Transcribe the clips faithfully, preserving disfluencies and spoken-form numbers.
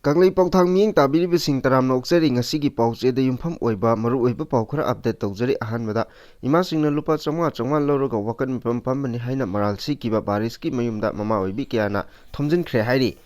ꯀꯪꯂꯩꯄꯥꯎ ꯊꯥꯡ ꯃꯤꯠꯌꯦꯡ ꯇꯥꯕꯤꯔꯤꯕꯁꯤꯡ ꯇꯔꯥꯝꯅ ꯑꯣꯛꯆꯔꯤ꯫ ꯉꯁꯤꯒꯤ ꯄꯥꯎꯆꯦꯗ ꯌꯨꯝꯐꯝ ꯑꯣꯏꯕ ꯃꯔꯨꯑꯣꯏꯕ ꯄꯥꯎ ꯈꯔ update ꯇꯧꯖꯔꯤ꯫ ꯑꯍꯥꯟꯕꯗ, ꯏꯃꯥꯁꯤꯡꯅ ꯂꯨꯄꯥ ꯆꯥꯝꯃꯉꯥ ꯆꯥꯝꯃꯉꯥ ꯂꯧꯔꯒ ꯋꯥꯀꯠ ꯃꯤꯐꯝ ꯐꯝꯕꯅꯤ ꯍꯥꯏꯅ ꯃꯔꯥꯜ ꯁꯤꯈꯤꯕ ꯕꯥꯔꯤꯁꯀꯤ ꯃꯌꯨꯝꯗ ꯃꯃꯥ ꯑꯣꯏꯕꯤ ꯀꯌꯥꯅ ꯊꯣꯝꯖꯤꯟꯈ꯭ꯔꯦ ꯍꯥꯏꯔꯤ꯫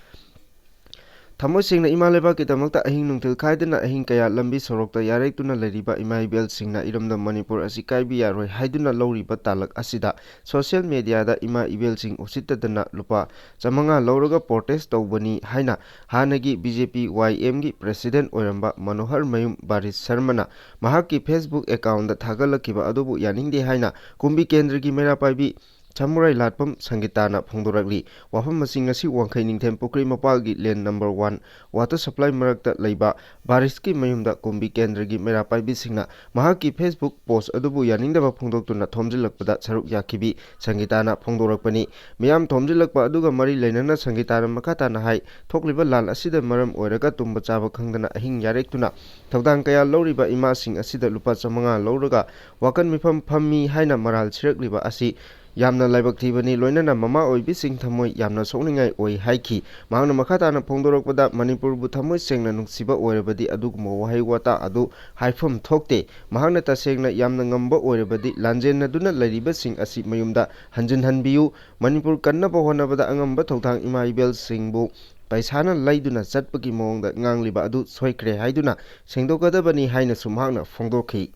ꯊꯃꯣꯏ ꯁꯦꯡꯅ ꯏꯃꯥ ꯂꯩꯕꯥꯛꯀꯤꯗꯃꯛꯇ ꯑꯍꯤꯡ ꯅꯨꯡꯊꯤꯜ ꯈꯥꯏꯗꯅ ꯑꯍꯤꯡ ꯀꯌꯥ ꯂꯝꯕꯤ ꯁꯣꯔꯣꯛꯇ ꯌꯥꯔꯦꯛꯇꯨꯅ ꯂꯩꯔꯤꯕ ꯏꯃꯥ ꯏꯕꯦꯜꯁꯤꯡꯅ ꯏꯔꯝꯗꯝ ꯃꯅꯤꯄꯨꯔ ꯑꯁꯤ ꯀꯥꯏꯕ ꯌꯥꯔꯣꯏ ꯍꯥꯏꯗꯨꯅ ꯂꯧꯔꯤꯕ ꯇꯥꯂꯛ ꯑꯁꯤꯗ social media ꯗ ꯏꯃꯥ ꯏꯕꯦꯜꯁꯤꯡ ꯎꯁꯤꯠꯇꯗꯅ ꯂꯨꯄꯥ ꯆꯥꯝꯃꯉꯥ ꯂꯧꯔꯒ protest ꯇꯧꯕꯅꯤ ꯍꯥꯏꯅ ꯍꯥꯟꯅꯒꯤ B J P Y M ꯒꯤ president ꯑꯣꯏꯔꯝꯕ ꯃꯅꯣꯍꯔ ꯃꯌꯨꯝ ꯕꯥꯔꯤꯁ ꯁꯔꯃꯅ ꯃꯍꯥꯛꯀꯤ Facebook account ꯗ ꯊꯥꯒꯠꯂꯛꯈꯤꯕ ꯑꯗꯨꯕꯨ ꯌꯥꯅꯤꯡꯗꯦ ꯍꯥꯏꯅ ꯀꯨꯝꯕꯤ ꯀꯦꯟꯗ꯭ꯔꯒꯤ ꯃꯩꯔꯥ ꯄꯥꯏꯕꯤ ꯁꯃꯨꯔꯥꯏ ꯂꯥꯠꯄꯝ ꯁꯪꯒꯤꯇꯥꯅ ꯐꯣꯡꯗꯣꯔꯛꯂꯤ꯫ ꯋꯥꯐꯝ ꯑꯁꯤ ꯉꯁꯤ ꯋꯥꯡꯈꯩ ꯅꯤꯡꯊꯦꯝ ꯄꯨꯈ꯭ꯔꯤ ꯃꯄꯥꯜꯒꯤ lane number one water supply ꯃꯔꯛꯇ ꯂꯩꯕ ꯕꯥꯔꯤꯁꯀꯤ ꯃꯌꯨꯝꯗ ꯀꯨꯝꯕꯤ ꯀꯦꯟꯗ꯭ꯔꯒꯤ ꯃꯩꯔꯥ ꯄꯥꯏꯕꯤꯁꯤꯡꯅ ꯃꯍꯥꯛꯀꯤ Facebook post ꯑꯗꯨꯕꯨ ꯌꯥꯅꯤꯡꯗꯕ ꯐꯣꯡꯗꯣꯛꯇꯨꯅ ꯊꯣꯝꯖꯤꯜꯂꯛꯄꯗ ꯁꯔꯨꯛ ꯌꯥꯈꯤꯕꯤ ꯁꯪꯒꯤꯇꯥꯅ ꯐꯣꯡꯗꯣꯔꯛꯄꯅꯤ꯫ ꯃꯤꯌꯥꯝ ꯊꯣꯝꯖꯤꯜꯂꯛꯄ ꯑꯗꯨꯒ ꯃꯔꯤ ꯂꯩꯅꯅ ꯁꯪꯒꯤꯇꯥꯅ ꯃꯈꯥ ꯇꯥꯅ ꯍꯥꯏ, ꯊꯣꯛꯂꯤꯕ ꯂꯥꯟ ꯑꯁꯤꯗ ꯃꯔꯝ ꯑꯣꯏꯔꯒ ꯇꯨꯝꯕ ꯆꯥꯕ ꯈꯪꯗꯅ ꯑꯍꯤꯡ ꯌꯥꯔꯦꯛꯇꯨꯅ ꯊꯧꯗꯥꯡ ꯀꯌꯥ ꯂꯧꯔꯤꯕ ꯏꯃꯥꯁꯤꯡ ꯑꯁꯤꯗ ꯂꯨꯄꯥ ꯆꯥꯝꯃꯉꯥ ꯂꯧꯔꯒ ꯋꯥꯀꯠ ꯃꯤꯐꯝ ꯐꯝꯃꯤ ꯍꯥꯏꯅ ꯃꯔꯥꯜ ꯁꯤꯔꯛꯂꯤꯕ ꯑꯁꯤ ꯌꯥꯝꯅ ꯂꯥꯏꯕꯛ ꯊꯤꯕꯅꯤ, ꯂꯣꯏꯅꯅ ꯃꯃꯥ ꯑꯣꯏꯕꯤꯁꯤꯡ ꯊꯃꯣꯏ ꯌꯥꯝꯅ ꯁꯣꯛꯅꯤꯡꯉꯥꯏ ꯑꯣꯏ ꯍꯥꯏꯈꯤ꯫ ꯃꯍꯥꯛꯅ ꯃꯈꯥ ꯇꯥꯅ ꯐꯣꯡꯗꯣꯔꯛꯄꯗ, ꯃꯅꯤꯄꯨꯔꯕꯨ ꯊꯃꯣꯏ ꯁꯦꯡꯅ ꯅꯨꯡꯁꯤꯕ ꯑꯣꯏꯔꯕꯗꯤ ꯑꯗꯨꯒꯨꯝꯕ ꯋꯥꯍꯩ ꯋꯥꯇꯥ ꯑꯗꯨ ꯍꯥꯏꯐꯝ ꯊꯣꯛꯇꯦ꯫ ꯃꯍꯥꯛꯅ ꯇꯁꯦꯡꯅ ꯌꯥꯝꯅ ꯉꯝꯕ ꯑꯣꯏꯔꯕꯗꯤ ꯂꯥꯟꯖꯦꯟꯅꯗꯨꯅ ꯂꯩꯔꯤꯕꯁꯤꯡ ꯑꯁꯤ ꯃꯌꯨꯝꯗ ꯍꯟꯖꯤꯟꯍꯟꯕꯤꯌꯨ꯫ ꯃꯅꯤꯄꯨꯔ ꯀꯟꯅꯕ ꯍꯣꯠꯅꯕꯗ ꯑꯉꯝꯕ ꯊꯧꯗꯥꯡ ꯏꯃꯥ ꯏꯕꯦꯜꯁꯤꯡꯕꯨ ꯄꯩꯁꯥꯅ ꯂꯩꯗꯨꯅ ꯆꯠꯄꯒꯤ ꯃꯑꯣꯡꯗ ꯉꯥꯡꯂꯤꯕ ꯑꯗꯨ ꯁꯣꯏꯈ꯭ꯔꯦ ꯍꯥꯏꯗꯨꯅ ꯁꯦꯡꯗꯣꯛꯀꯗꯕꯅꯤ ꯍꯥꯏꯅꯁꯨ ꯃꯍꯥꯛꯅ ꯐꯣꯡꯗꯣꯛꯈꯤ꯫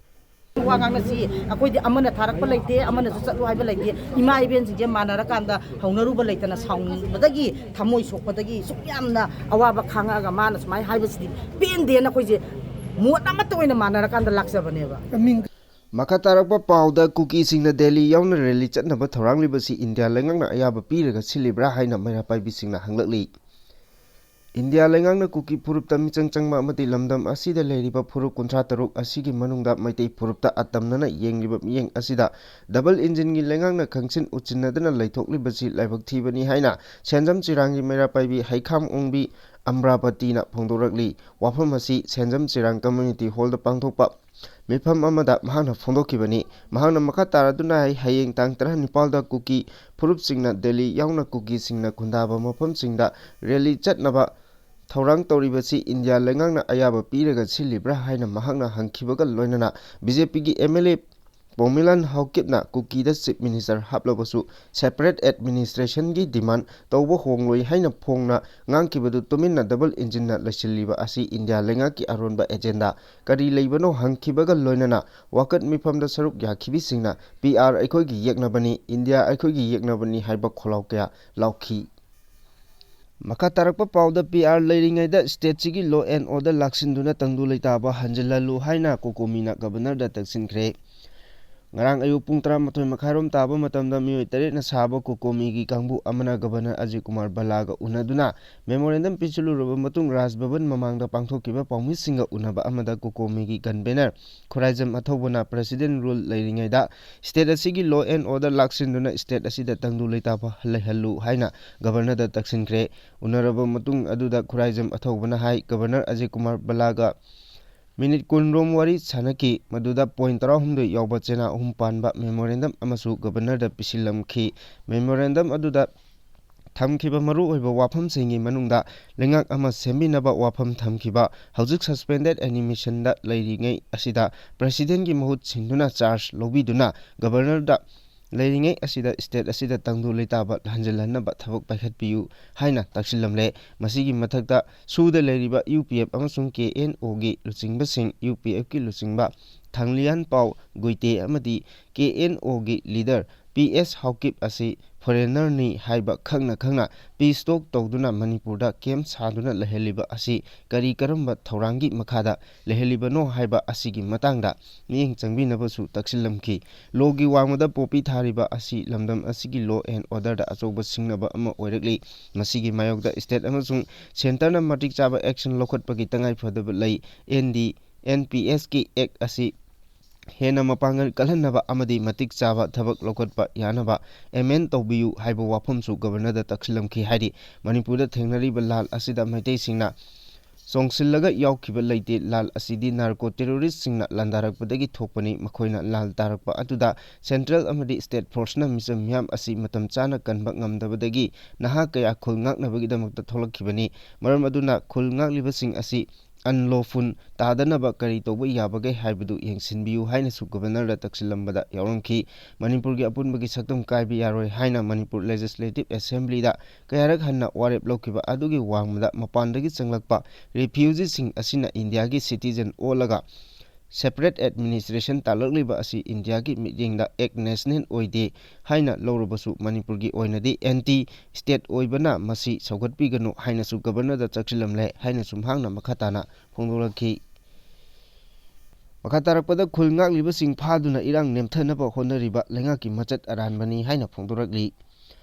ꯋꯥ ꯉꯥꯡꯅꯁꯤ꯫ ꯑꯩꯈꯣꯏꯗꯤ ꯑꯃꯅ ꯊꯥꯔꯛꯄ ꯂꯩꯇꯦ, ꯑꯃꯅꯁꯨ ꯆꯠꯂꯨ ꯍꯥꯏꯕ ꯂꯩꯇꯦ꯫ ꯏꯃꯥ ꯏꯕꯦꯟꯁꯤꯡꯁꯦ ꯃꯥꯟꯅꯔꯀꯥꯟꯗ ꯍꯧꯅꯔꯨꯕ ꯂꯩꯇꯅ ꯁꯥꯎꯅꯤꯡꯕꯗꯒꯤ, ꯊꯃꯣꯏ ꯁꯣꯛꯄꯗꯒꯤ ꯁꯨꯛ ꯌꯥꯝꯅ ꯑꯋꯥꯕ ꯈꯥꯡꯉꯛꯑꯒ ꯃꯥꯅ ꯁꯨꯃꯥꯏꯅ ꯍꯥꯏꯕꯁꯤꯗꯤ ꯄꯦꯟꯗꯦꯅ ꯑꯩꯈꯣꯏꯁꯦ ꯃꯣꯠ ꯑꯃꯠꯇ ꯑꯣꯏꯅ ꯃꯥꯟꯅꯔꯀꯥꯟꯗ ꯂꯥꯛꯆꯕꯅꯦꯕ꯫ ꯃꯈꯥ ꯇꯥꯔꯛꯄ ꯄꯥꯎꯗ, ꯀꯨꯀꯤꯁꯤꯡꯅ ꯗꯦꯜꯂꯤ ꯌꯥꯎꯅ rally ꯆꯠꯅꯕ ꯊꯧꯔꯥꯡꯂꯤꯕꯁꯤ ꯏꯟꯗꯤꯌꯥ ꯂꯩꯉꯥꯛꯅ ꯑꯌꯥꯕ ꯄꯤꯔꯒ ꯁꯤꯜꯂꯤꯕ꯭ꯔꯥ ꯍꯥꯏꯅ ꯃꯩꯔꯥ ꯄꯥꯏꯕꯤꯁꯤꯡꯅ ꯍꯪꯂꯛꯂꯤ꯫ ꯏꯟꯗꯤꯌꯥ ꯂꯩꯉꯥꯛꯅ ꯀꯨꯀꯤ ꯐꯨꯔꯨꯞꯇ ꯃꯤꯆꯪ ꯆꯪꯕ ꯑꯃꯗꯤ ꯂꯝꯗꯝ ꯑꯁꯤꯗ ꯂꯩꯔꯤꯕ ꯐꯨꯔꯨꯞ ꯀꯨꯟꯊ꯭ꯔꯥ ꯇꯔꯨꯛ ꯑꯁꯤꯒꯤ ꯃꯅꯨꯡꯗ ꯃꯩꯇꯩ ꯐꯨꯔꯨꯞꯇ ꯑꯇꯝꯅꯅ ꯌꯦꯡꯂꯤꯕ ꯃꯤꯠꯌꯦꯡ ꯑꯁꯤꯗ double engine ꯒꯤ ꯂꯩꯉꯥꯛꯅ ꯈꯪꯁꯤꯟ ꯎꯠꯁꯤꯟꯅꯗꯨꯅ ꯂꯩꯊꯣꯛꯂꯤꯕꯁꯤ ꯂꯥꯏꯕꯛ ꯊꯤꯕꯅꯤ ꯍꯥꯏꯅ ꯁꯦꯟꯖꯝ ꯆꯤꯔꯥꯡꯒꯤ ꯃꯩꯔꯥ ꯄꯥꯏꯕꯤ ꯍꯩꯈꯥꯝ ꯑꯣꯡꯕꯤ ꯑꯝꯕ꯭ꯔꯥꯄꯇꯤꯅ ꯐꯣꯡꯗꯣꯔꯛꯂꯤ꯫ ꯋꯥꯐꯝ ꯑꯁꯤ ꯁꯦꯟꯖꯝ ꯆꯤꯔꯥꯡ community hall ꯗ ꯄꯥꯡꯊꯣꯛꯄ ꯃꯤꯐꯝ ꯑꯃꯗ ꯃꯍꯥꯛꯅ ꯐꯣꯡꯗꯣꯛꯈꯤꯕꯅꯤ꯫ ꯃꯍꯥꯛꯅ ꯃꯈꯥ ꯇꯥꯔꯗꯨꯅ ꯍꯥꯏ, ꯍꯌꯦꯡ ꯇꯥꯡ ꯇꯔꯥꯅꯤꯄꯥꯜꯗ ꯀꯨꯀꯤ ꯐꯨꯔꯨꯞꯁꯤꯡꯅ ꯗꯦꯜꯂꯤ ꯌꯥꯎꯅ ꯀꯨꯀꯤꯁꯤꯡꯅ ꯈꯨꯟꯗꯥꯕ ꯃꯐꯝꯁꯤꯡꯗ rally ꯆꯠꯅꯕ ꯊꯧꯔꯥꯡ ꯇꯧꯔꯤꯕꯁꯤ ꯏꯟꯗꯤꯌꯥ ꯂꯩꯉꯥꯛꯅ ꯑꯌꯥꯕ ꯄꯤꯔꯒ ꯁꯤꯜꯂꯤꯕ꯭ꯔꯥ ꯍꯥꯏꯅ ꯃꯍꯥꯛꯅ ꯍꯪꯈꯤꯕꯒ ꯂꯣꯏꯅꯅ ꯕꯤ ꯖꯦ ꯄꯤꯒꯤ ꯑꯦꯝ ꯑꯦꯜ ꯑꯦ ꯄꯣꯃꯤꯂꯥꯟ ꯍꯥꯎꯀꯤꯞꯅ ꯀꯨꯀꯤꯗ ꯆꯤꯐ ꯃꯤꯅꯤꯁꯇꯔ ꯍꯥꯞꯂꯕꯁꯨ ꯁꯦꯄꯔꯦꯠ ꯑꯦꯗꯃꯤꯅꯤꯁꯇ꯭ꯔꯦꯁꯟꯒꯤ ꯗꯤꯃꯥꯟ ꯇꯧꯕ ꯍꯣꯡꯂꯣꯏ ꯍꯥꯏꯅ ꯐꯣꯡꯅ ꯉꯥꯡꯈꯤꯕꯗꯨ ꯇꯨꯃꯤꯟꯅ ꯗꯕꯜ ꯏꯟꯖꯤꯟꯅ ꯂꯩꯁꯤꯜꯂꯤꯕ ꯑꯁꯤ ꯏꯟꯗꯤꯌꯥ ꯂꯩꯉꯥꯛꯀꯤ ꯑꯔꯣꯟꯕ ꯑꯦꯖꯦꯟꯗꯥ ꯀꯔꯤ ꯂꯩꯕꯅꯣ ꯍꯪꯈꯤꯕꯒ ꯂꯣꯏꯅꯅ ꯋꯥꯀꯠ ꯃꯤꯐꯝꯗ ꯁꯔꯨꯛ ꯌꯥꯈꯤꯕꯤꯁꯤꯡꯅ "ꯄꯤ ꯑꯥꯔ ꯑꯩꯈꯣꯏꯒꯤ ꯌꯦꯛꯅꯕꯅꯤ, ꯏꯟꯗꯤꯌꯥ ꯑꯩꯈꯣꯏꯒꯤ ꯌꯦꯛꯅꯕꯅꯤ" ꯍꯥꯏꯕ ꯈꯣꯜꯂꯥꯎ ꯀꯌꯥ ꯂꯥꯎꯈꯤ꯫ ꯃꯈꯥ ꯇꯥꯔꯛꯄ ꯄꯥꯎꯗ, ꯄꯤ ꯑꯥꯔ ꯂꯩꯔꯤꯉꯩꯗ ꯁ꯭ꯇꯦꯠꯁꯤꯒꯤ law and order ꯂꯥꯛꯁꯤꯟꯗꯨꯅ ꯇꯪꯗꯨ ꯂꯩꯇꯥꯕ ꯍꯟꯖꯤꯜꯍꯜꯂꯨ ꯍꯥꯏꯅ ꯀꯣꯀꯣꯃꯤꯅ ꯒꯕꯔꯅꯔꯗ ꯇꯛꯁꯤꯟꯈ꯭ꯔꯦ꯫ ꯉꯔꯥꯡ ꯑꯌꯨꯛ ꯄꯨꯡ ꯇꯔꯥꯃꯥꯊꯣꯏ ꯃꯈꯥꯏꯔꯣꯝ ꯇꯥꯕ ꯃꯇꯝꯗ ꯃꯤꯑꯣꯏ ꯇꯔꯦꯠꯅ ꯁꯥꯕ ꯀꯣꯀꯣꯃꯤꯒꯤ ꯀꯥꯡꯕꯨ ꯑꯃꯅ ꯒꯕꯔꯅꯔ ꯑꯖꯌ ꯀꯨꯃꯥꯔ ꯚꯜꯂꯥꯒ ꯎꯅꯗꯨꯅ memorandum ꯄꯤꯁꯤꯜꯂꯨꯔꯕ ꯃꯇꯨꯡ ꯔꯥꯖ ꯚꯕꯟ ꯃꯃꯥꯡꯗ ꯄꯥꯡꯊꯣꯛꯈꯤꯕ ꯄꯥꯎꯃꯤꯁꯤꯡꯒ ꯎꯅꯕ ꯑꯃꯗ ꯀꯣꯀꯣꯃꯤꯒꯤ convener ꯈꯨꯔꯥꯏꯖꯝ ꯑꯊꯧꯕꯅ president rule ꯂꯩꯔꯤꯉꯩꯗ state ꯑꯁꯤꯒꯤ law and order ꯂꯥꯛꯁꯤꯟꯗꯨꯅ state ꯑꯁꯤꯗ ꯇꯪꯗꯨ ꯂꯩꯇꯥꯕ ꯂꯩꯍꯜꯂꯨ ꯍꯥꯏꯅ ꯒꯕꯔꯅꯔꯗ ꯇꯛꯁꯤꯟꯈ꯭ꯔꯦ꯫ ꯎꯅꯔꯕ ꯃꯇꯨꯡ ꯑꯗꯨꯗ ꯈꯨꯔꯥꯏꯖꯝ ꯑꯊꯧꯕꯅ ꯍꯥꯏ, ꯒꯕꯔꯅꯔ ꯑꯖꯌ ꯀꯨꯃꯥꯔ ꯚꯜꯂꯥꯒ ꯃꯤꯅꯤꯠ ꯀꯨꯟ ꯔꯣꯝ ꯋꯥꯔꯤ ꯁꯥꯟꯅꯈꯤ꯫ ꯃꯗꯨꯗ point ꯇꯔꯥꯍꯨꯝꯗꯣꯏ ꯌꯥꯎꯕ ꯆꯦꯅꯥ ꯑꯍꯨꯝ ꯄꯥꯟꯕ memorandum ꯑꯃꯁꯨ ꯒꯕꯔꯅꯔꯗ ꯄꯤꯁꯤꯜꯂꯝꯈꯤ꯫ Memorandum ꯑꯗꯨꯗ ꯊꯝꯈꯤꯕ ꯃꯔꯨꯑꯣꯏꯕ ꯋꯥꯐꯝꯁꯤꯡꯒꯤ ꯃꯅꯨꯡꯗ ꯂꯩꯉꯥꯛ ꯑꯃ ꯁꯦꯝꯕꯤꯅꯕ ꯋꯥꯐꯝ ꯊꯝꯈꯤꯕ, ꯍꯧꯖꯤꯛ suspended animationꯗ ꯂꯩꯔꯤꯉꯩ ꯑꯁꯤꯗ presidentꯀꯤ ꯃꯍꯨꯠ ꯁꯤꯟꯗꯨꯅ charge ꯂꯧꯕꯤꯗꯨꯅ ꯒꯕꯔꯅꯔꯗ ꯂꯩꯔꯤꯉꯩ ꯑꯁꯤꯗ state ꯑꯁꯤꯗ ꯇꯪꯗꯨ ꯂꯩꯇꯥꯕ ꯍꯟꯖꯤꯜꯍꯟꯅꯕ ꯊꯕꯛ ꯄꯥꯏꯈꯠꯄꯤꯌꯨ ꯍꯥꯏꯅ ꯇꯛꯁꯤꯜꯂꯝꯂꯦ꯫ ꯃꯁꯤꯒꯤ ꯃꯊꯛꯇ ꯁꯨꯗ ꯂꯩꯔꯤꯕ ꯌꯨ ꯄꯤ ꯑꯦꯐ ꯑꯃꯁꯨꯡ ꯀꯦ ꯑꯦꯟ ꯑꯣꯒꯤ ꯂꯨꯆꯤꯡꯕꯁꯤꯡ, ꯌꯨ ꯄꯤ ꯑꯦꯐꯀꯤ ꯂꯨꯆꯤꯡꯕ ꯊꯥꯡꯂꯤꯌꯥꯟ ꯄꯥꯎ ꯒꯨꯏꯇꯦ ꯑꯃꯗꯤ ꯀꯦ ꯑꯦꯟ ꯑꯣꯒꯤ leader ꯄꯤ ꯑꯦꯁ ꯍꯥꯎꯀꯤꯞ ꯑꯁꯤ foreignerꯅꯤ ꯍꯥꯏꯕ ꯈꯪꯅ ꯈꯪꯅ peace talk ꯇꯧꯗꯨꯅ ꯃꯅꯤꯄꯨꯔꯗ camp ꯁꯥꯗꯨꯅ ꯂꯩꯍꯜꯂꯤꯕ ꯑꯁꯤ ꯀꯔꯤ ꯀꯔꯝꯕ ꯊꯧꯔꯥꯡꯒꯤ ꯃꯈꯥꯗ ꯂꯩꯍꯜꯂꯤꯕꯅꯣ ꯍꯥꯏꯕ ꯑꯁꯤꯒꯤ ꯃꯇꯥꯡꯗ ꯃꯤꯠꯌꯦꯡ ꯆꯪꯕꯤꯅꯕꯁꯨ ꯇꯛꯁꯤꯜꯂꯝꯈꯤ꯫ Lawꯒꯤ ꯋꯥꯡꯃꯗ ꯄꯣꯄꯤ ꯊꯥꯔꯤꯕ ꯑꯁꯤ ꯂꯝꯗꯝ ꯑꯁꯤꯒꯤ law and orderꯗ ꯑꯆꯧꯕ ꯁꯤꯡꯅꯕ ꯑꯃ ꯑꯣꯏꯔꯛꯂꯤ꯫ ꯃꯁꯤꯒꯤ ꯃꯥꯌꯣꯛꯇ state ꯑꯃꯁꯨꯡ centreꯅ ꯃꯇꯤꯛ ꯆꯥꯕ action ꯂꯧꯈꯠꯄꯒꯤ ꯇꯉꯥꯏ ꯐꯗꯕ ꯂꯩ꯫ ꯑꯦꯟ ꯗꯤ ꯑꯦꯟ ꯄꯤ ꯑꯦꯁꯀꯤ act ꯑꯁꯤ ꯍꯦꯟꯅ ꯃꯄꯥꯡꯒꯜ ꯀꯜꯍꯟꯅꯕ ꯑꯃꯗꯤ ꯃꯇꯤꯛ ꯆꯥꯕ ꯊꯕꯛ ꯂꯧꯈꯠꯄ ꯌꯥꯅꯕ amend ꯇꯧꯕꯤꯌꯨ ꯍꯥꯏꯕ ꯋꯥꯐꯝꯁꯨ ꯒꯕꯔꯅꯔꯗ ꯇꯛꯁꯤꯜꯂꯝꯈꯤ ꯍꯥꯏꯔꯤ꯫ ꯃꯅꯤꯄꯨꯔꯗ ꯊꯦꯡꯅꯔꯤꯕ ꯂꯥꯜ ꯑꯁꯤꯗ ꯃꯩꯇꯩꯁꯤꯡꯅ ꯆꯣꯡꯁꯤꯜꯂꯒ ꯌꯥꯎꯈꯤꯕ ꯂꯩꯇꯦ꯫ ꯂꯥꯜ ꯑꯁꯤꯗꯤ ꯅꯥꯔꯀꯣ ꯇꯦꯔꯣꯔꯤꯁꯁꯤꯡꯅ ꯂꯥꯟꯗꯥꯔꯛꯄꯗꯒꯤ ꯊꯣꯛꯄꯅꯤ꯫ ꯃꯈꯣꯏꯅ ꯂꯥꯜ ꯇꯥꯔꯛꯄ ꯑꯗꯨꯗ ꯁꯦꯟꯇ꯭ꯔꯦꯜ ꯑꯃꯗꯤ ꯁ꯭ꯇꯦꯠ ꯐꯣꯔꯁꯅ ꯃꯤꯆꯝ ꯃꯤꯌꯥꯝ ꯑꯁꯤ ꯃꯇꯝ ꯆꯥꯅ ꯀꯟꯕ ꯉꯝꯗꯕꯗꯒꯤ ꯅꯍꯥ ꯀꯌꯥ ꯈꯨꯜ ꯉꯥꯛꯅꯕꯒꯤꯗꯃꯛꯇ ꯊꯣꯛꯂꯛꯈꯤꯕꯅꯤ꯫ ꯃꯔꯝ ꯑꯗꯨꯅ ꯈꯨꯜ ꯉꯥꯛꯂꯤꯕꯁꯤꯡ ꯑꯁꯤ ꯑꯟꯂꯣꯐꯨꯜ ꯇꯥꯗꯅꯕ ꯀꯔꯤ ꯇꯧꯕ ꯌꯥꯕꯒꯦ ꯍꯥꯏꯕꯗꯨ ꯌꯦꯡꯁꯤꯟꯕꯤꯌꯨ ꯍꯥꯏꯅꯁꯨ ꯒꯕꯔꯅꯔꯗ ꯇꯛꯁꯤꯜꯂꯝꯕꯗ ꯌꯥꯎꯔꯝꯈꯤ꯫ ꯃꯅꯤꯄꯨꯔꯒꯤ ꯑꯄꯨꯟꯕꯒꯤ ꯁꯛꯇꯝ ꯀꯥꯏꯕ ꯌꯥꯔꯣꯏ ꯍꯥꯏꯅ ꯃꯅꯤꯄꯨꯔ ꯂꯦꯖꯤꯁꯂꯦꯇꯤꯚ ꯑꯦꯁꯦꯝꯕ꯭ꯂꯤꯗ ꯀꯌꯥꯔꯛ ꯍꯟꯅ ꯋꯥꯔꯦꯞ ꯂꯧꯈꯤꯕ ꯑꯗꯨꯒꯤ ꯋꯥꯡꯃꯗ ꯃꯄꯥꯟꯗꯒꯤ ꯆꯪꯂꯛꯄ ꯔꯤꯐ꯭ꯌꯨꯖꯤꯁꯤꯡ ꯑꯁꯤꯅ ꯏꯟꯗꯤꯌꯥꯒꯤ ꯁꯤꯇꯤꯖꯟ ꯑꯣꯜꯂꯒ ꯁꯦꯄꯔꯦꯠ ꯑꯦꯗꯃꯤꯅꯤꯁꯇ꯭ꯔꯦꯁꯟ ꯇꯥꯜꯂꯛꯂꯤꯕ ꯑꯁꯤ ꯏꯟꯗꯤꯌꯥꯒꯤ ꯃꯤꯠꯌꯦꯡꯗ ꯑꯦꯛ ꯅꯦꯁꯅꯦꯜ ꯑꯣꯏꯗꯦ ꯍꯥꯏꯅ ꯂꯧꯔꯕꯁꯨ, ꯃꯅꯤꯄꯨꯔꯒꯤ ꯑꯣꯏꯅꯗꯤ ꯑꯦꯟꯇꯤ ꯁ꯭ꯇꯦꯠ ꯑꯣꯏꯕꯅ ꯃꯁꯤ ꯁꯧꯒꯠꯄꯤꯒꯅꯨ ꯍꯥꯏꯅꯁꯨ ꯒꯕꯔꯅꯔꯗ ꯆꯪꯁꯤꯜꯂꯝꯂꯦ ꯍꯥꯏꯅꯁꯨ ꯃꯍꯥꯛꯅ ꯃꯈꯥ ꯇꯥꯅ ꯐꯣꯡꯗꯣꯔꯛꯈꯤ꯫ ꯃꯈꯥ ꯇꯥꯔꯛꯄꯗ ꯈꯨꯜ ꯉꯥꯛꯂꯤꯕꯁꯤꯡ ꯐꯥꯗꯨꯅ ꯏꯔꯥꯡ ꯅꯦꯝꯊꯅꯕ ꯍꯣꯠꯅꯔꯤꯕ ꯂꯩꯉꯥꯛꯀꯤ ꯃꯆꯠ ꯑꯔꯥꯟꯕꯅꯤ ꯍꯥꯏꯅ ꯐꯣꯡꯗꯣꯔꯛꯂꯤ꯫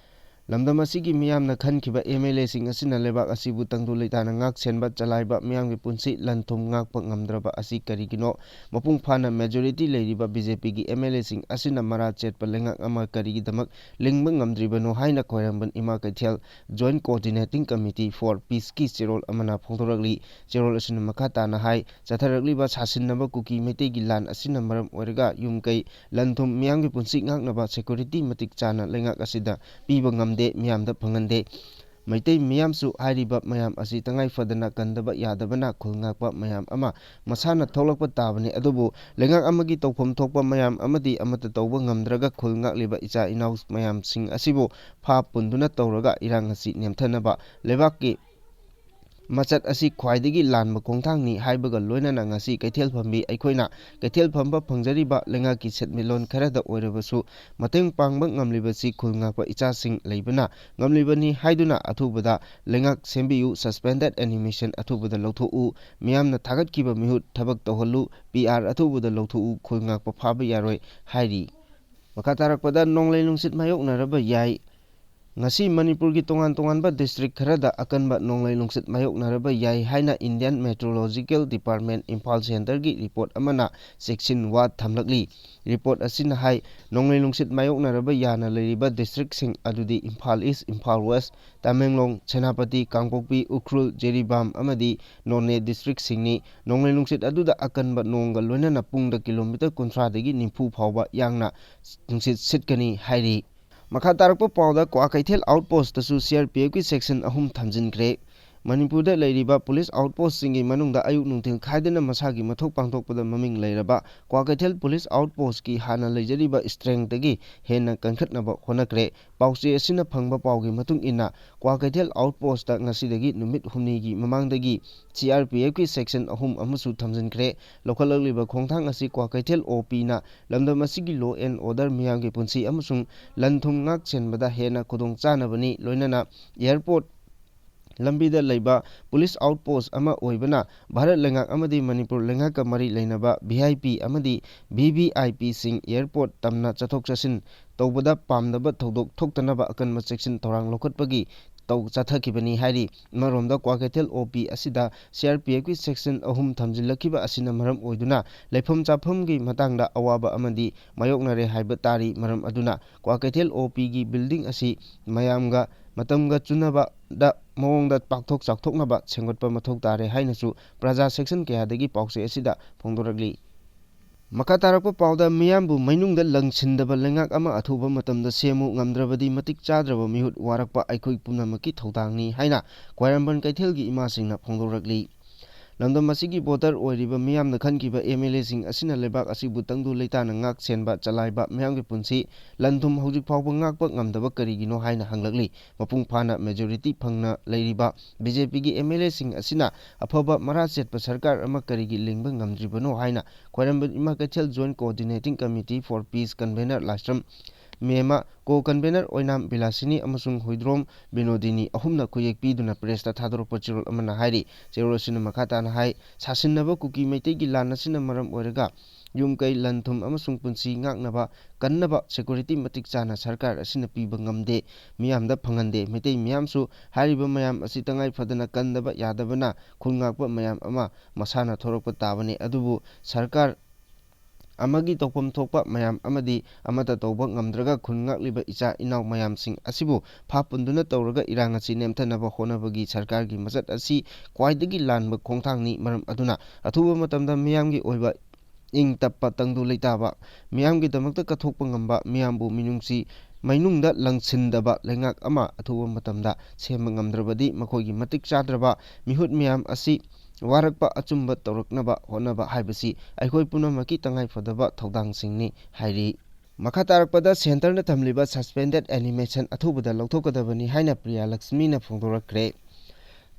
ꯂꯝꯗꯝ ꯑꯁꯤꯒꯤ ꯃꯤꯌꯥꯝꯅ ꯈꯟꯈꯤꯕ ꯑꯦꯝ ꯑꯦꯜ ꯑꯦꯁꯤꯡ ꯑꯁꯤꯅ ꯂꯩꯕꯥꯛ ꯑꯁꯤꯕꯨ ꯇꯪꯗꯨ ꯂꯩꯇꯥꯅ ꯉꯥꯛ ꯁꯦꯟꯕ, ꯆꯂꯥꯏꯕ, ꯃꯤꯌꯥꯝꯒꯤ ꯄꯨꯟꯁꯤ ꯂꯟ ꯊꯨꯝ ꯉꯥꯛꯄ ꯉꯝꯗ꯭ꯔꯕ ꯑꯁꯤ ꯀꯔꯤꯒꯤꯅꯣ? ꯃꯄꯨꯡ ꯐꯥꯅ ꯃꯦꯖꯣꯔꯤꯇꯤ ꯂꯩꯔꯤꯕ ꯕꯤ ꯖꯦ ꯄꯤꯒꯤ ꯑꯦꯝ ꯑꯦꯜ ꯑꯦꯁꯤꯡ ꯑꯁꯤꯅ ꯃꯔꯥ ꯆꯦꯠꯄ ꯂꯩꯉꯥꯛ ꯑꯃ ꯀꯔꯤꯒꯤꯗꯃꯛ ꯂꯤꯡꯕ ꯉꯝꯗ꯭ꯔꯤꯕꯅꯣ ꯍꯥꯏꯅ ꯈ꯭ꯋꯥꯏꯔꯝꯕꯟ ꯏꯃꯥ ꯀꯩꯊꯦꯜ Joint Coordinating Committee for Peaceꯀꯤ ꯆꯦꯔꯣꯜ ꯑꯃꯅ ꯐꯣꯡꯗꯣꯔꯛꯂꯤ꯫ ꯆꯦꯔꯣꯜ ꯑꯁꯤꯅ ꯃꯈꯥ ꯇꯥꯅ ꯍꯥꯏ, ꯆꯠꯊꯔꯛꯂꯤꯕ ꯁꯥꯁꯤꯟꯅꯕ ꯀꯨꯀꯤ ꯃꯩꯇꯩꯒꯤ ꯂꯥꯟ ꯑꯁꯤꯅ ꯃꯔꯝ ꯑꯣꯏꯔꯒ ꯌꯨꯝ ꯀꯩ, ꯂꯟ ꯊꯨꯝ, ꯃꯤꯌꯥꯝꯒꯤ ꯄꯨꯟꯁꯤ ꯉꯥꯛꯅꯕ ꯁꯦꯀ꯭ꯌꯨꯔꯤꯇꯤ ꯃꯇꯤꯛ ꯆꯥꯅ ꯂꯩꯉꯥꯛ ꯑꯁꯤꯗ ꯄꯤꯕ ꯉꯝꯗꯦ, ꯃꯤꯌꯥꯝꯗ ꯐꯪꯍꯟꯗꯦ꯫ ꯃꯩꯇꯩ ꯃꯤꯌꯥꯝꯁꯨ ꯍꯥꯏꯔꯤꯕ ꯃꯌꯥꯝ ꯑꯁꯤ ꯇꯉꯥꯏ ꯐꯗꯅ ꯀꯟꯗꯕ ꯌꯥꯗꯕꯅ ꯈꯨꯜ ꯉꯥꯛꯄ ꯃꯌꯥꯝ ꯑꯃ ꯃꯁꯥꯅ ꯊꯣꯛꯂꯛꯄ ꯇꯥꯕꯅꯤ꯫ ꯑꯗꯨꯕꯨ ꯂꯩꯉꯥꯛ ꯑꯃꯒꯤ ꯇꯧꯐꯝ ꯊꯣꯛꯄ ꯃꯌꯥꯝ ꯑꯃꯗꯤ ꯑꯃꯠꯇ ꯇꯧꯕ ꯉꯝꯗ꯭ꯔꯒ ꯈꯨꯜ ꯉꯥꯛꯂꯤꯕ ꯏꯆꯥ ꯏꯅꯥꯎ ꯃꯌꯥꯝꯁꯤꯡ ꯑꯁꯤꯕꯨ ꯐꯥ ꯄꯨꯟꯗꯨꯅ ꯇꯧꯔꯒ ꯏꯔꯥꯡ ꯑꯁꯤ ꯅꯦꯝꯊꯅꯕ ꯂꯩꯕꯥꯛꯀꯤ ꯃꯆꯠ ꯑꯁꯤ ꯈ꯭ꯋꯥꯏꯗꯒꯤ ꯂꯥꯟꯕ ꯈꯣꯡꯊꯥꯡꯅꯤ ꯍꯥꯏꯕꯒ ꯂꯣꯏꯅꯅ ꯉꯁꯤ ꯀꯩꯊꯦꯜ ꯐꯝꯕꯤ ꯑꯩꯈꯣꯏꯅ ꯀꯩꯊꯦꯜ ꯐꯝꯕ ꯐꯪꯖꯔꯤꯕ ꯂꯩꯉꯥꯛꯀꯤ ꯁꯦꯟꯃꯤꯠꯂꯣꯟ ꯈꯔꯗ ꯑꯣꯏꯔꯕꯁꯨ ꯃꯇꯦꯡ ꯄꯥꯡꯕ ꯉꯝꯂꯤꯕꯁꯤ ꯈꯨꯜ ꯉꯥꯛꯄ ꯏꯆꯥꯁꯤꯡ ꯂꯩꯕꯅ ꯉꯝꯂꯤꯕꯅꯤ ꯍꯥꯏꯗꯨꯅ ꯑꯊꯨꯕꯗ ꯂꯩꯉꯥꯛ ꯁꯦꯝꯕꯤꯌꯨ, suspended animation ꯑꯊꯨꯕꯗ ꯂꯧꯊꯣꯛꯎ, ꯃꯤꯌꯥꯝꯅ ꯊꯥꯒꯠꯈꯤꯕ ꯃꯤꯍꯨꯠ ꯊꯕꯛ ꯇꯧꯍꯜꯂꯨ, ꯄꯤ ꯑꯥꯔ ꯑꯊꯨꯕꯗ ꯂꯧꯊꯣꯛꯎ, ꯈꯨꯜ ꯉꯥꯛꯄ ꯐꯥꯕ ꯌꯥꯔꯣꯏ ꯍꯥꯏꯔꯤ꯫ ꯃꯈꯥ ꯇꯥꯔꯛꯄꯗ ꯅꯣꯡꯂꯩ ꯅꯨꯡꯁꯤꯠ ꯃꯥꯌꯣꯛꯅꯔꯕ ꯌꯥꯏ꯫ ꯉꯁꯤ ꯃꯅꯤꯄꯨꯔꯒꯤ ꯇꯣꯉꯥꯟ ꯇꯣꯉꯥꯟꯕ ꯗꯤꯁꯇ꯭ꯔꯤꯛ ꯈꯔꯗ ꯑꯀꯟꯕ ꯅꯣꯡꯂꯩ ꯅꯨꯡꯁꯤꯠ ꯃꯥꯌꯣꯛꯅꯔꯕ ꯌꯥꯏ ꯍꯥꯏꯅ ꯏꯟꯗꯤꯌꯟ ꯃꯦꯇ꯭ꯔꯣꯂꯣꯖꯤꯀꯦꯜ ꯗꯤꯄꯥꯔꯠꯃꯦꯟ ꯏꯝꯐꯥꯜ ꯁꯦꯟꯇꯔꯒꯤ ꯔꯤꯄꯣꯔꯠ ꯑꯃꯅ ꯆꯦꯛꯁꯤꯟ ꯋꯥ ꯊꯝꯂꯛꯂꯤ꯫ ꯔꯤꯄꯣꯔꯠ ꯑꯁꯤꯅ ꯍꯥꯏ, ꯅꯣꯡꯂꯩ ꯅꯨꯡꯁꯤꯠ ꯃꯥꯌꯣꯛꯅꯔꯕ ꯌꯥꯅ ꯂꯩꯔꯤꯕ ꯗꯤꯁꯇ꯭ꯔꯤꯛꯁꯤꯡ ꯑꯗꯨꯗꯤ ꯏꯝꯐꯥꯜ ꯏꯁ, ꯏꯝꯐꯥꯜ ꯋꯦꯁ, ꯇꯃꯦꯡꯂꯣꯡ, ꯁꯦꯅꯥꯄꯇꯤ, ꯀꯥꯡꯄꯣꯛꯄꯤ, ꯎꯈ꯭ꯔꯨꯜ, ꯖꯤꯔꯤꯕꯥꯝ ꯑꯃꯗꯤ ꯅꯣꯅꯦ ꯗꯤꯁꯇ꯭ꯔꯤꯛꯁꯤꯡꯅꯤ꯫ ꯅꯣꯡꯂꯩ ꯅꯨꯡꯁꯤꯠ ꯑꯗꯨꯗ ꯑꯀꯟꯕ ꯅꯣꯡꯒ ꯂꯣꯏꯅꯅ ꯄꯨꯡꯗ ꯀꯤꯂꯣꯃꯤꯇꯔ ꯀꯨꯟꯊ꯭ꯔꯥꯗꯒꯤ ꯅꯤꯐꯨ ꯐꯥꯎꯕ ꯌꯥꯡꯅ ꯅꯨꯡꯁꯤꯠ ꯁꯤꯠꯀꯅꯤ ꯍꯥꯏꯔꯤ꯫ ꯃꯈꯥ ꯇꯥꯔꯛꯄ ꯄꯥꯎꯗ Kwakeithel ꯑꯥꯎꯠꯄꯣꯁꯇꯁꯨ C R P ꯑꯦꯐꯀꯤ section ꯑꯍꯨꯝ ꯊꯝꯖꯤꯟꯈ꯭ꯔꯦ꯫ ꯃꯅꯤꯄꯨꯔꯗ ꯂꯩꯔꯤꯕ ꯄꯨꯂꯤꯁ ꯑꯥꯎꯠꯄꯣꯁꯁꯤꯡꯒꯤ ꯃꯅꯨꯡꯗ ꯑꯌꯨꯛ ꯅꯨꯡꯊꯤꯜ ꯈꯥꯏꯗꯅ ꯃꯁꯥꯒꯤ ꯃꯊꯧ ꯄꯥꯡꯊꯣꯛꯄꯗ ꯃꯃꯤꯡ ꯂꯩꯔꯕ ꯀ꯭ꯋꯥꯀꯩꯊꯦꯜ ꯄꯨꯂꯤꯁ ꯑꯥꯎꯠꯄꯣꯁꯀꯤ ꯍꯥꯟꯅ ꯂꯩꯖꯔꯤꯕ ꯏꯁꯇ꯭ꯔꯦꯡꯇꯒꯤ ꯍꯦꯟꯅ ꯀꯟꯈꯠꯅꯕ ꯍꯣꯠꯅꯈ꯭ꯔꯦ꯫ ꯄꯥꯎꯆꯦ ꯑꯁꯤꯅ ꯐꯪꯕ ꯄꯥꯎꯒꯤ ꯃꯇꯨꯡ ꯏꯟꯅ, ꯀ꯭ꯋꯥꯀꯩꯊꯦꯜ ꯑꯥꯎꯠꯄꯣꯁꯇ ꯉꯁꯤꯗꯒꯤ ꯅꯨꯃꯤꯠ ꯍꯨꯝꯅꯤꯒꯤ ꯃꯃꯥꯡꯗꯒꯤ ꯁꯤ ꯑꯥꯔ ꯄꯤ ꯑꯦꯐꯀꯤ ꯁꯦꯛꯁꯟ ꯑꯍꯨꯝ ꯑꯃꯁꯨ ꯊꯝꯖꯤꯟꯈ꯭ꯔꯦ꯫ ꯂꯧꯈꯠꯂꯛꯂꯤꯕ ꯈꯣꯡꯊꯥꯡ ꯑꯁꯤ ꯀ꯭ꯋꯥꯀꯩꯊꯦꯜ ꯑꯣ ꯄꯤꯅ ꯂꯝꯗꯝ ꯑꯁꯤꯒꯤ law and order, ꯃꯤꯌꯥꯝꯒꯤ ꯄꯨꯟꯁꯤ ꯑꯃꯁꯨꯡ ꯂꯟ ꯊꯨꯝ ꯉꯥꯛ ꯁꯦꯟꯕꯗ ꯍꯦꯟꯅ ꯈꯨꯗꯣꯡ ꯆꯥꯅꯕꯅꯤ꯫ ꯂꯣꯏꯅꯅ ꯑꯦꯌꯔꯄꯣꯔꯠ ꯂꯝꯕꯤꯗ ꯂꯩꯕ ꯄꯨꯂꯤꯁ ꯑꯥꯎꯠꯄꯣꯁ ꯑꯃ ꯑꯣꯏꯕꯅ ꯚꯥꯔꯠ ꯂꯩꯉꯥꯛ ꯑꯃꯗꯤ ꯃꯅꯤꯄꯨꯔ ꯂꯩꯉꯥꯛꯀ ꯃꯔꯤ ꯂꯩꯅꯕ ꯚꯤ ꯑꯥꯏ ꯄꯤ ꯑꯃꯗꯤ ꯚꯤ ꯚꯤ ꯑꯥꯏ ꯄꯤꯁꯤꯡ ꯑꯦꯌꯔꯄꯣꯔꯠ ꯇꯝꯅ ꯆꯠꯊꯣꯛ ꯆꯠꯁꯤꯟ ꯇꯧꯕꯗ ꯄꯥꯝꯗꯕ ꯊꯧꯗꯣꯛ ꯊꯣꯛꯇꯅꯕ ꯑꯀꯟꯕ ꯆꯦꯛꯁꯤꯟ ꯊꯧꯔꯥꯡ ꯂꯧꯈꯠꯄꯒꯤ ꯇꯧ-, ꯆꯠꯊꯈꯤꯕꯅꯤ ꯍꯥꯏꯔꯤ꯫ ꯑꯃꯔꯣꯝꯗ ꯀ꯭ꯋꯥꯀꯩꯊꯦꯜ ꯑꯣ ꯄꯤ ꯑꯁꯤꯗ ꯁꯤ ꯑꯥꯔ ꯄꯤ ꯑꯦꯐꯀꯤ ꯁꯦꯛꯁꯟ ꯑꯍꯨꯝ ꯊꯝꯖꯤꯜꯂꯛꯈꯤꯕ ꯑꯁꯤꯅ ꯃꯔꯝ ꯑꯣꯏꯗꯨꯅ ꯂꯩꯐꯝ ꯆꯥꯐꯝꯒꯤ ꯃꯇꯥꯡꯗ ꯑꯋꯥꯕ ꯑꯃꯗꯤ ꯃꯥꯌꯣꯛꯅꯔꯦ ꯍꯥꯏꯕ ꯇꯥꯔꯤ꯫ ꯃꯔꯝ ꯑꯗꯨꯅ ꯀ꯭ꯋꯥꯀꯩꯊꯦꯜ ꯑꯣ ꯄꯤꯒꯤ ꯕꯤꯜꯗꯤꯡ ꯑꯁꯤ ꯃꯌꯥꯝꯒ ꯃꯇꯝꯒ ꯆꯨꯅꯕꯗ ꯃꯑꯣꯡꯗ ꯄꯥꯛꯊꯣꯛ ꯆꯥꯎꯊꯣꯛꯅꯕ ꯁꯦꯝꯒꯠꯄ ꯃꯊꯧ ꯇꯥꯔꯦ ꯍꯥꯏꯅꯁꯨ ꯄ꯭ꯔꯖꯥ ꯁꯦꯛꯁꯟ ꯀꯌꯥꯗꯒꯤ ꯄꯥꯎꯆꯦ ꯑꯁꯤꯗ ꯐꯣꯡꯗꯣꯔꯛꯂꯤ꯫ ꯃꯈꯥ ꯇꯥꯔꯛꯄ ꯄꯥꯎꯗ, ꯃꯤꯌꯥꯝꯕꯨ ꯃꯩꯅꯨꯡꯗ ꯂꯪꯁꯤꯟꯗꯕ ꯂꯩꯉꯥꯛ ꯑꯃ ꯑꯊꯨꯕ ꯃꯇꯝꯗ ꯁꯦꯝꯃꯨ, ꯉꯝꯗ꯭ꯔꯕꯗꯤ ꯃꯇꯤꯛ ꯆꯥꯗ꯭ꯔꯕ ꯃꯤꯍꯨꯠ ꯋꯥꯔꯛꯄ ꯑꯩꯈꯣꯏ ꯄꯨꯝꯅꯃꯛꯀꯤ ꯊꯧꯗꯥꯡꯅꯤ ꯍꯥꯏꯅ ꯈ꯭ꯋꯥꯏꯔꯝꯕꯟ ꯀꯩꯊꯦꯜꯒꯤ ꯏꯃꯥꯁꯤꯡꯅ ꯐꯣꯡꯗꯣꯔꯛꯂꯤ꯫ ꯂꯝꯗꯝ ꯑꯁꯤꯒꯤ ꯚꯣꯇꯔ ꯑꯣꯏꯔꯤꯕ ꯃꯤꯌꯥꯝꯅ ꯈꯟꯈꯤꯕ ꯑꯦꯝ ꯑꯦꯜ ꯑꯦꯁꯤꯡ ꯑꯁꯤꯅ ꯂꯩꯕꯥꯛ ꯑꯁꯤꯕꯨ ꯇꯪꯗꯨ ꯂꯩꯇꯥꯅ ꯉꯥꯛ ꯁꯦꯟꯕ, ꯆꯂꯥꯏꯕ, ꯃꯤꯌꯥꯝꯒꯤ ꯄꯨꯟꯁꯤ, ꯂꯟ ꯊꯨꯝ ꯍꯧꯖꯤꯛ ꯐꯥꯎꯕ ꯉꯥꯛꯄ ꯉꯝꯗꯕ ꯀꯔꯤꯒꯤꯅꯣ ꯍꯥꯏꯅ ꯍꯪꯂꯛꯂꯤ꯫ ꯃꯄꯨꯡ ꯐꯥꯅ ꯃꯦꯖꯣꯔꯤꯇꯤ ꯐꯪꯅ ꯂꯩꯔꯤꯕ ꯕꯤ ꯖꯦ ꯄꯤꯒꯤ ꯑꯦꯝ ꯑꯦꯜ ꯑꯦꯁꯤꯡ ꯑꯁꯤꯅ ꯑꯐꯕ ꯃꯔꯥ ꯆꯦꯠꯄ ꯁꯔꯀꯥꯔ ꯑꯃ ꯀꯔꯤꯒꯤ ꯂꯤꯡꯕ ꯉꯝꯗ꯭ꯔꯤꯕꯅꯣ ꯍꯥꯏꯅ Khwairamband Ima Keithel joint coordinating committee for peace convener Laishram Mema, co convener ꯑꯣꯏꯅꯥꯝ ꯕꯤꯂꯥꯁꯤꯅꯤ ꯑꯃꯁꯨꯡ ꯍꯨꯏꯗ꯭ꯔꯣꯝ ꯕꯤꯅꯣꯗꯤꯅꯤ ꯑꯍꯨꯝꯅ ꯈꯨꯌꯦꯛ ꯄꯤꯗꯨꯅ ꯄ꯭ꯔꯦꯁꯇ ꯊꯥꯗꯣꯔꯛꯄ ꯆꯦꯔꯣꯜ ꯑꯃꯅ ꯍꯥꯏꯔꯤ꯫ ꯆꯦꯔꯣꯜ ꯑꯁꯤꯅ ꯃꯈꯥ ꯇꯥꯅ ꯍꯥꯏ, ꯁꯥꯁꯤꯟꯅꯕ ꯀꯨꯀꯤ ꯃꯩꯇꯩꯒꯤ ꯂꯥꯟ ꯑꯁꯤꯅ ꯃꯔꯝ ꯑꯣꯏꯔꯒ ꯌꯨꯝ ꯀꯩ, ꯂꯟ ꯊꯨꯝ ꯑꯃꯁꯨꯡ ꯄꯨꯟꯁꯤ ꯉꯥꯛꯅꯕ ꯀꯟꯅꯕ security ꯃꯇꯤꯛ ꯆꯥꯅ ꯁꯔꯀꯥꯔ ꯑꯁꯤꯅ ꯄꯤꯕ ꯉꯝꯗꯦ, ꯃꯤꯌꯥꯝꯗ ꯐꯪꯍꯟꯗꯦ꯫ ꯃꯤꯇꯩ ꯃꯤꯌꯥꯝꯁꯨ ꯍꯥꯏꯔꯤꯕ ꯃꯌꯥꯝ ꯑꯁꯤ ꯇꯉꯥꯏ ꯐꯗꯅ ꯀꯟꯗꯕ ꯌꯥꯗꯕꯅ ꯈꯨꯟ ꯉꯥꯛꯄ ꯃꯌꯥꯝ ꯑꯃ ꯃꯁꯥꯅ ꯊꯣꯔꯛꯄ ꯇꯥꯕꯅꯤ꯫ ꯑꯗꯨꯕꯨ ꯁꯔꯀꯥꯔ ꯑꯃꯒꯤ ꯇꯧꯐꯝ ꯊꯣꯛꯄ ꯃꯌꯥꯝ ꯑꯃꯗꯤ ꯑꯃꯠꯇ ꯇꯧꯕ ꯉꯝꯗ꯭ꯔꯒ ꯈꯨꯟ ꯉꯥꯛꯂꯤꯕ ꯏꯆꯥ ꯏꯅꯥꯎ ꯃꯌꯥꯝꯁꯤꯡ ꯑꯁꯤꯕꯨ ꯐꯥꯞ ꯄꯨꯟꯗꯨꯅ ꯇꯧꯔꯒ ꯏꯔꯥꯡ ꯑꯁꯤ ꯅꯦꯝꯊꯅꯕ ꯍꯣꯠꯅꯕꯒꯤ ꯁꯔꯀꯥꯔꯒꯤ ꯃꯆꯠ ꯑꯁꯤ ꯈ꯭ꯋꯥꯏꯗꯒꯤ ꯂꯥꯟꯕ ꯈꯣꯡꯊꯥꯡꯅꯤ꯫ ꯃꯔꯝ ꯑꯗꯨꯅ ꯑꯊꯨꯕ ꯃꯇꯝꯗ ꯃꯤꯌꯥꯝꯒꯤ ꯑꯣꯏꯕ ꯏꯪ ꯇꯞꯄ, ꯇꯪꯗꯨ ꯂꯩꯇꯥꯕ, ꯃꯤꯌꯥꯝꯒꯤꯗꯃꯛꯇ ꯀꯠꯊꯣꯛꯄ ꯉꯝꯕ, ꯃꯤꯌꯥꯝꯕꯨ ꯃꯤꯅꯨꯡꯁꯤ ꯃꯩꯅꯨꯡꯗ ꯂꯪꯁꯤꯟꯗꯕ ꯂꯩꯉꯥꯛ ꯑꯃ ꯑꯊꯨꯕ ꯃꯇꯝꯗ ꯁꯦꯝꯕ ꯉꯝꯗ꯭ꯔꯕꯗꯤ ꯃꯈꯣꯏꯒꯤ ꯃꯇꯤꯛ ꯆꯥꯗ꯭ꯔꯕ ꯃꯤꯍꯨꯠ ꯃꯌꯥꯝ ꯑꯁꯤ ꯋꯥꯔꯛꯄ ꯑꯆꯨꯝꯕ ꯇꯧꯔꯛꯅꯕ ꯍꯣꯠꯅꯕ ꯍꯥꯏꯕꯁꯤ ꯑꯩꯈꯣꯏ ꯄꯨꯝꯅꯃꯛꯀꯤ ꯇꯉꯥꯏꯐꯗꯕ ꯊꯧꯗꯥꯡꯁꯤꯡꯅꯤ ꯍꯥꯏꯔꯤ꯫ ꯃꯈꯥ ꯇꯥꯔꯛꯄꯗ centreꯅ ꯊꯝꯂꯤꯕ suspended animation ꯑꯊꯨꯕꯗ ꯂꯧꯊꯣꯛꯀꯗꯕꯅꯤ ꯍꯥꯏꯅ ꯄ꯭ꯔꯤꯌꯥ ꯂꯛꯁꯃꯤꯅ ꯐꯣꯡꯗꯣꯔꯛꯈ꯭ꯔꯦ꯫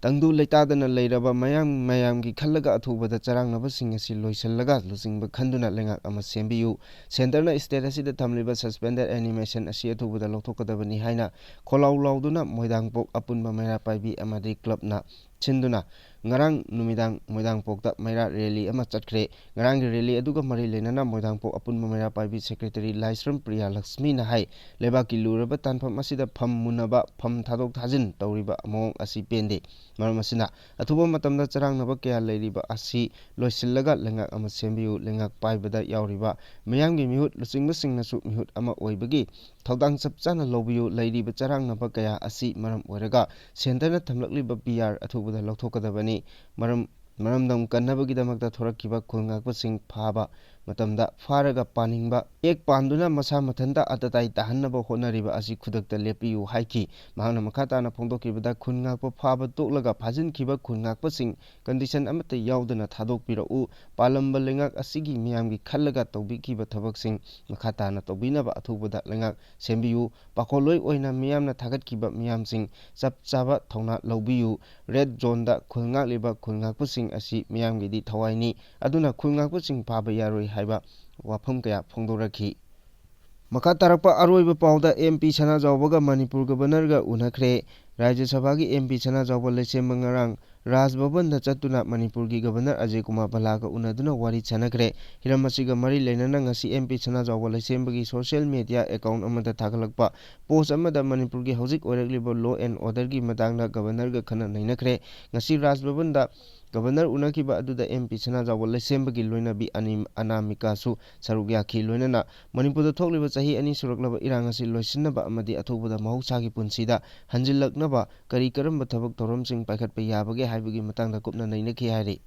ꯇꯪꯗꯨ ꯂꯩꯇꯥꯗꯅ ꯂꯩꯔꯕ ꯃꯌꯥꯝ ꯃꯌꯥꯝꯒꯤ ꯈꯜꯂꯒ ꯑꯊꯨꯕꯗ ꯆꯔꯥꯡꯅꯕꯁꯤꯡ ꯑꯁꯤ ꯂꯣꯏꯁꯤꯜꯂꯒ ꯂꯨꯆꯤꯡꯕ ꯈꯟꯗꯨꯅ ꯂꯩꯉꯥꯛ ꯑꯃ ꯁꯦꯝꯕꯤꯌꯨ꯫ Centreꯅ state ꯑꯁꯤꯗ ꯊꯝꯂꯤꯕ suspended animation ꯑꯁꯤ ꯑꯊꯨꯕꯗ ꯂꯧꯊꯣꯛꯀꯗꯕꯅꯤ ꯍꯥꯏꯅ ꯈꯣꯜꯂꯥꯎ ꯂꯥꯎꯗꯨꯅ ꯃꯣꯏꯔꯥꯡꯄꯣꯛ ꯑꯄꯨꯟꯕ ꯃꯩꯔꯥ ꯄꯥꯏꯕꯤ ꯑꯃꯗꯤ clubꯅ ꯁꯤꯟꯗꯨꯅ ꯉꯔꯥꯡ ꯅꯨꯃꯤꯗꯥꯡ ꯃꯣꯏꯔꯥꯡꯄꯣꯛꯇ ꯃꯩꯔꯥ rally ꯑꯃ ꯆꯠꯈ꯭ꯔꯦ꯫ ꯉꯔꯥꯡꯒꯤ rally ꯑꯗꯨꯒ ꯃꯔꯤ ꯂꯩꯅꯅ ꯃꯣꯏꯔꯥꯡꯄꯣꯛ ꯑꯄꯨꯟꯕ ꯃꯩꯔꯥ ꯄꯥꯏꯕꯤ secretary ꯂꯥꯏꯁ꯭ꯔꯝ ꯄ꯭ꯔꯤꯌꯥ ꯂꯛꯁꯃꯤꯅ ꯍꯥꯏ, ꯂꯩꯕꯥꯛꯀꯤ ꯂꯨꯔꯕ ꯇꯥꯟꯐꯝ ꯑꯁꯤꯗ ꯐꯝ ꯃꯨꯟꯅꯕ, ꯐꯝ ꯊꯥꯗꯣꯛ ꯊꯥꯖꯤꯟ ꯇꯧꯔꯤꯕ ꯃꯑꯣꯡ ꯑꯁꯤ ꯄꯦꯟꯗꯦ꯫ ꯃꯔꯝ ꯑꯁꯤꯅ ꯑꯊꯨꯕ ꯃꯇꯝꯗ ꯆꯔꯥꯡꯅꯕ ꯀꯌꯥ ꯂꯩꯔꯤꯕ ꯑꯁꯤ ꯂꯣꯏꯁꯤꯜꯂꯒ ꯂꯩꯉꯥꯛ ꯑꯃ ꯁꯦꯝꯕꯤꯌꯨ꯫ ꯂꯩꯉꯥꯛ ꯄꯥꯏꯕꯗ ꯌꯥꯎꯔꯤꯕ ꯃꯤꯌꯥꯝꯒꯤ ꯃꯤꯍꯨꯠ ꯂꯨꯆꯤꯡꯕꯁꯤꯡꯅꯁꯨ ꯃꯤꯍꯨꯠ ꯑꯃ ꯑꯣꯏꯕꯒꯤ ꯊꯧꯗꯥꯡ ꯆꯞ ꯆꯥꯅ ꯂꯧꯕꯤꯌꯨ꯫ ꯂꯩꯔꯤꯕ ꯆꯔꯥꯡꯅꯕ ꯀꯌꯥ ꯑꯁꯤ ꯃꯔꯝ ꯑꯣꯏꯔꯒ centreꯅ ꯊꯝꯂꯛꯂꯤꯕ PR ꯑꯊꯨꯕꯗ ꯂꯧꯊꯣꯛꯀꯗꯕꯅꯤ꯫ ꯃꯔꯝ, ꯃꯔꯝꯗꯝ ꯀꯟꯅꯕꯒꯤꯗꯃꯛꯇ ꯊꯣꯔꯛꯈꯤꯕ ꯈꯨꯜ ꯉꯥꯛꯄꯁꯤꯡ ꯐꯥꯕ ꯃꯇꯝꯗ ꯐꯥꯔꯒ ꯄꯥꯅꯤꯡꯕ ꯌꯦꯛ ꯄꯥꯟꯗꯨꯅ ꯃꯁꯥ ꯃꯊꯟꯇ ꯑꯇꯇꯥꯏ ꯇꯥꯍꯟꯅꯕ ꯍꯣꯠꯅꯔꯤꯕ ꯑꯁꯤ ꯈꯨꯗꯛꯇ ꯂꯦꯞꯄꯤꯌꯨ ꯍꯥꯏꯈꯤ꯫ ꯃꯍꯥꯛꯅ ꯃꯈꯥ ꯇꯥꯅ ꯐꯣꯡꯗꯣꯛꯈꯤꯕꯗ ꯈꯨꯜ ꯉꯥꯛꯄ ꯐꯥꯕ ꯇꯣꯛꯂꯒ ꯐꯥꯖꯤꯟꯈꯤꯕ ꯈꯨꯜ ꯉꯥꯛꯄꯁꯤꯡ condition ꯑꯃꯠꯇ ꯌꯥꯎꯗꯅ ꯊꯥꯗꯣꯛꯄꯤꯔꯛꯎ꯫ ꯄꯥꯜꯂꯝꯕ ꯂꯩꯉꯥꯛ ꯑꯁꯤꯒꯤ ꯃꯤꯌꯥꯝꯒꯤ ꯈꯜꯂꯒ ꯇꯧꯕꯤꯈꯤꯕ ꯊꯕꯛꯁꯤꯡ ꯃꯈꯥ ꯇꯥꯅ ꯇꯧꯕꯤꯅꯕ ꯑꯊꯨꯕꯗ ꯂꯩꯉꯥꯛ ꯁꯦꯝꯕꯤꯌꯨ꯫ ꯄꯥꯈꯣꯜꯂꯣꯏ ꯑꯣꯏꯅ ꯃꯤꯌꯥꯝꯅ ꯊꯥꯒꯠꯈꯤꯕ ꯃꯤꯌꯥꯝꯁꯤꯡ ꯆꯞ ꯆꯥꯕ ꯊꯧꯅꯥ ꯂꯧꯕꯤꯌꯨ꯫ Red zoneꯗ ꯈꯨꯜ ꯉꯥꯛꯂꯤꯕ ꯈꯨꯜ ꯉꯥꯛꯄꯁꯤꯡ ꯑꯁꯤ ꯃꯤꯌꯥꯝꯒꯤꯗꯤ ꯊꯋꯥꯏꯅꯤ, ꯑꯗꯨꯅ ꯈꯨꯜ ꯉꯥꯛꯄꯁꯤꯡ ꯐꯥꯕ ꯌꯥꯔꯣꯏ ꯍꯥꯏꯕ ꯋꯥꯐꯝ ꯀꯌꯥ ꯐꯣꯡꯗꯣꯔꯛꯈꯤ꯫ ꯃꯈꯥ ꯇꯥꯔꯛꯄ ꯑꯔꯣꯏꯕ ꯄꯥꯎꯗ MP ꯁꯅꯥꯖꯥꯎꯕꯒ ꯃꯅꯤꯄꯨꯔ Governorꯒ ꯎꯅꯈ꯭ꯔꯦ꯫ ꯔꯥꯖ꯭ꯌ ꯁꯚꯥꯒꯤ ꯑꯦꯝ ꯄꯤ ꯁꯅꯥꯖꯥꯎꯕ ꯂꯩꯁꯦꯝꯕ ꯉꯔꯥꯡ ꯔꯥꯖ ꯚꯕꯟꯗ ꯆꯠꯇꯨꯅ ꯃꯅꯤꯄꯨꯔꯒꯤ ꯒꯕꯔꯅꯔ ꯑꯖꯌ ꯀꯨꯃꯥꯔ ꯚꯜꯂꯥꯒ ꯎꯅꯗꯨꯅ ꯋꯥꯔꯤ ꯁꯥꯟꯅꯈ꯭ꯔꯦ꯫ ꯍꯤꯔꯝ ꯑꯁꯤꯒ ꯃꯔꯤ ꯂꯩꯅꯅ ꯉꯁꯤ ꯑꯦꯝ ꯄꯤ ꯁꯅꯥꯖꯥꯎꯕ ꯂꯩꯁꯦꯝꯕꯒꯤ ꯁꯣꯁꯤꯌꯦꯜ ꯃꯤꯗꯤꯌꯥ ꯑꯦꯀꯥꯎꯟ ꯑꯃꯗ ꯊꯥꯒꯠꯂꯛꯄ ꯄꯣꯁ ꯑꯃꯗ ꯃꯅꯤꯄꯨꯔꯒꯤ ꯍꯧꯖꯤꯛ ꯑꯣꯏꯔꯛꯂꯤꯕ ꯂꯣ ꯑꯦꯟ ꯑꯣꯔꯗꯔꯒꯤ ꯃꯇꯥꯡꯗ ꯒꯕꯔꯅꯔꯒ ꯈꯟꯅ ꯅꯩꯅꯈ꯭ꯔꯦ꯫ ꯉꯁꯤ ꯔꯥꯖ ꯚꯕꯟꯗ ꯒꯕꯔꯅꯔ ꯎꯅꯈꯤꯕ ꯑꯗꯨꯗ ꯑꯦꯝ ꯄꯤ ꯁꯅꯥꯖꯥꯎꯕ ꯂꯩꯁꯦꯝꯕꯒꯤ ꯂꯣꯏꯅꯕꯤ ꯑꯅꯤ-, ꯑꯅꯥꯃꯤꯀꯥꯁꯨ ꯁꯔꯨꯛ ꯌꯥꯈꯤ꯫ ꯂꯣꯏꯅꯅ ꯃꯅꯤꯄꯨꯔꯗ ꯊꯣꯛꯂꯤꯕ ꯆꯍꯤ ꯑꯅꯤ ꯁꯨꯔꯛꯂꯕ ꯏꯔꯥꯡ ꯑꯁꯤ ꯂꯣꯏꯁꯤꯟꯅꯕ ꯑꯃꯗꯤ ꯑꯊꯨꯕꯗ ꯃꯍꯧꯁꯥꯒꯤ ꯄꯨꯟꯁꯤꯗ ꯍꯟꯖꯤꯜꯂꯛꯅꯕ ꯀꯔꯤ ꯀꯔꯝꯕ ꯊꯕꯛ ꯊꯧꯔꯝꯁꯤꯡ ꯄꯥꯏꯈꯠꯄ ꯌꯥꯕꯒꯦ ꯍꯥꯏꯕꯒꯤ ꯃꯇꯥꯡꯗ ꯀꯨꯞꯅ ꯅꯩꯅꯈꯤ ꯍꯥꯏꯔꯤ꯫